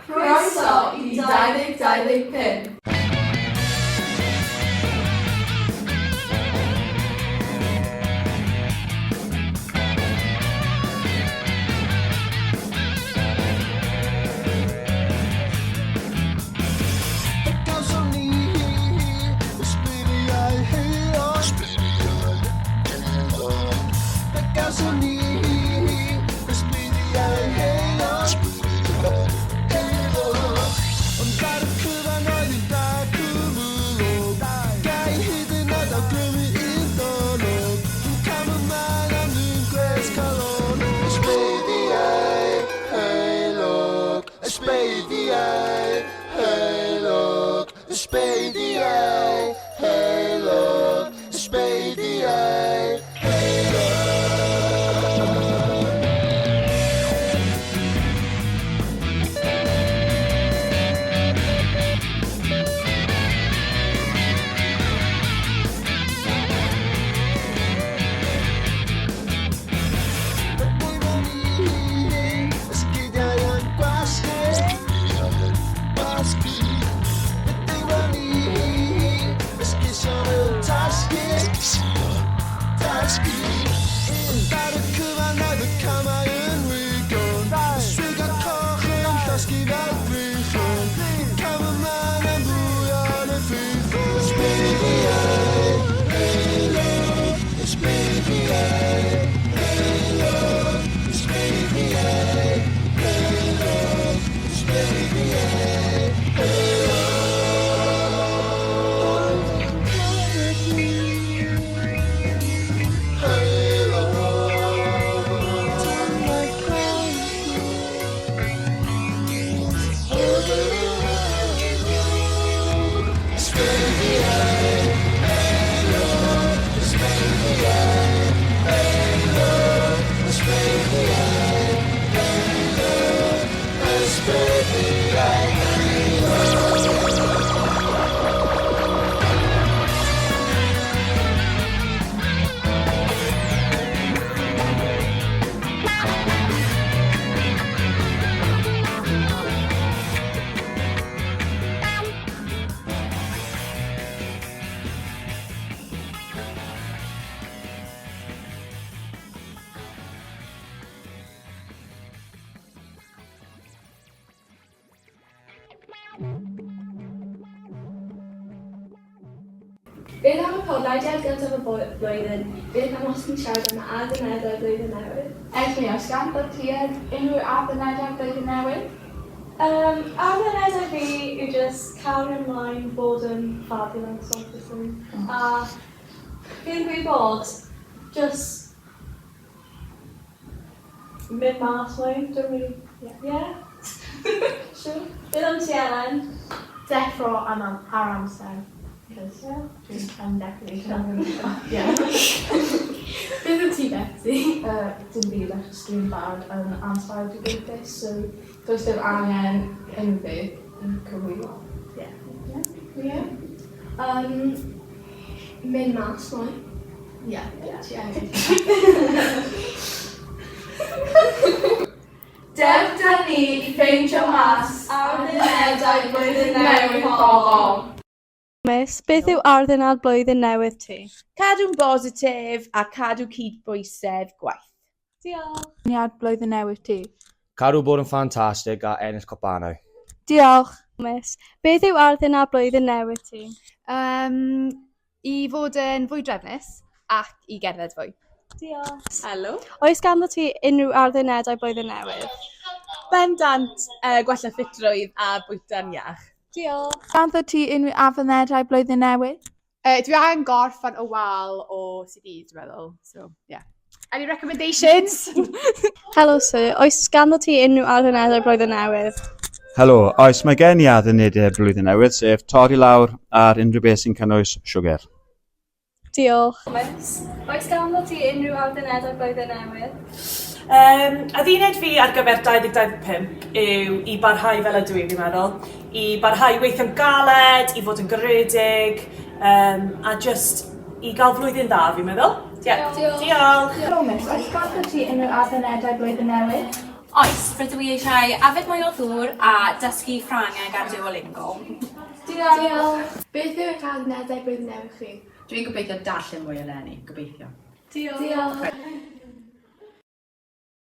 Croeso i 2025! Ysbeidiau heulog, ysbeidiau heulog, ysbeidiau heulog. Beth am y podlediad gyntaf y blwyddyn? Beth am os ni'n siarad am addunedau blwyddyn newydd? Esme, oes ganddo ti unrhyw addunedau blwyddyn newydd? Addunedau fi yw just cario ymlaen bod yn fabulous, obviously. A fi'n gwybod, just mynd mas mwy, don't really, yeah. Sure. Beth am ti, Elen? Deffro am, am, ar amser. Cos dwi'n yn definitely Yeah. Beth am ti, Betsy? Dim byd achos dwi'n barod yn amser i gobeithio, so does dim angen unrhyw beth yn cyflwyno. Yeah. Yeah. Mynd mas mwy. Yeah. Ti angen. Dewch 'da ni i ffeindio mas addunedau blwyddyn newydd pobl. Miss, beth yw arddunad blwyddyn newydd ti? Cadw'n bositif a cadw cydbwysedd gwaith. Diolch. Syniad blwyddyn newydd ti? Cadw bod yn ffantastig a ennill cwpanau. Diolch. Miss, beth yw arddunad blwyddyn newydd ti? I fod yn fwy drefnus ac i gerdded fwy. Diolch. Helo. Oes ganddo ti unrhyw arddunedau blwyddyn newydd? Bendant, gwella ffitrwydd a bwyta'n iach. Diolch. Ganddo ti unrhyw addunedau blwyddyn newydd? Dwi angen gorffen y wal o CDs, dwi'n meddwl. So, yeah. Any recommendations? Helo, sir. Oes ganddo ti unrhyw addunedau blwyddyn newydd? Helo, oes mae gen i addunedau blwyddyn newydd, sef torri lawr ar unrhyw beth sy'n cynnwys siwgr. Diolch. Miss, oes ganddo ti unrhyw addunedau blwyddyn newydd? Adduned fi ar gyfer 2025 yw i barhau fel ydw i, fi'n meddwl. I barhau i weithio'n galed, i fod yn garedig, a just i gael flwyddyn dda, fi'n meddwl. Yeah. Diolch. Diolch. Helo, Miss. Oes ganddo ti unrhyw addunedau blwyddyn newydd? Oes, rydw i eisiau yfed mwy o ddŵr a dysgu Ffrangeg ar Duolingo. Diolch. Beth yw eich addunedau blwyddyn newydd chi? Dwi'n gobeithio darllen mwy eleni, gobeithio. Diolch. Diolch.